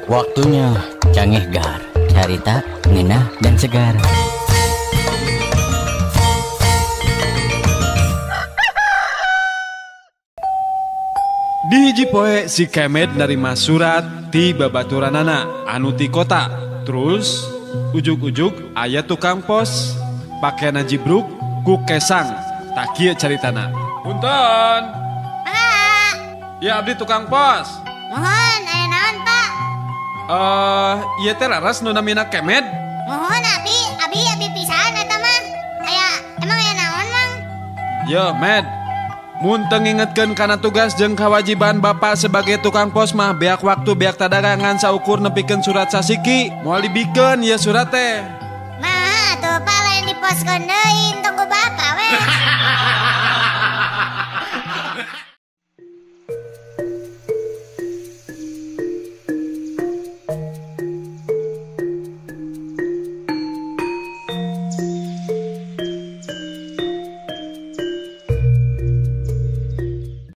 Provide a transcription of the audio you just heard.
Waktunya Cangehgar, carita ngeunah dan segar. Di hiji poe si Kemed narima surat ti babaturanana anu ti kota. Terus ujug-ujug aya tukang pos pakena jibruk ku kesang. Tak kieu caritana. Punten. Ya abdi tukang pos. Mohon aya naon, Pak? Ieu teh laras nu namina Kemed. Mohon abi, abi abi pisan eta mah. Aya emang aya naon, Mang? Yo, Med. Mun teu ngingetkeun kana tugas jeung kewajiban Bapak sebagai tukang pos mah beak waktu beak tadagangan saukur nepikeun surat sasiki, moal dibikeun ieu surat teh. Nah, atuh Pak lain diposkeun deui tunggu Bapak we.